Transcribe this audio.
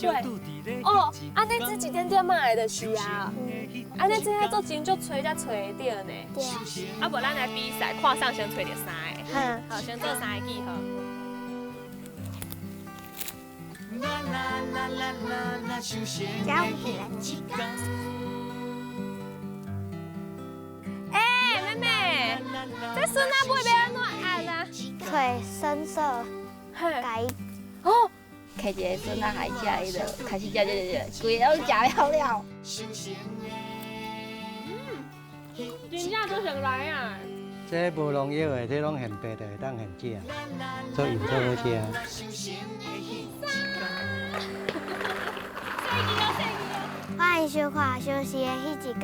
對。哦，按呢這一點點仔的就是啊。按呢這做真足揣才揣會著呢。對啊。啊，無咱來比賽，看誰先揣著三个。好。好，先做三個記號。加起來。欸，妹妹，這筍仔尾欲按怎按啊？揣深色，改。哦。摕一个筍仔來食，伊就開始食食食，規個攏食了了。真正做成來啊！這無農藥的，這攏現摘就會當現食，做油做好食。歡迎收看《相思的彼一天》。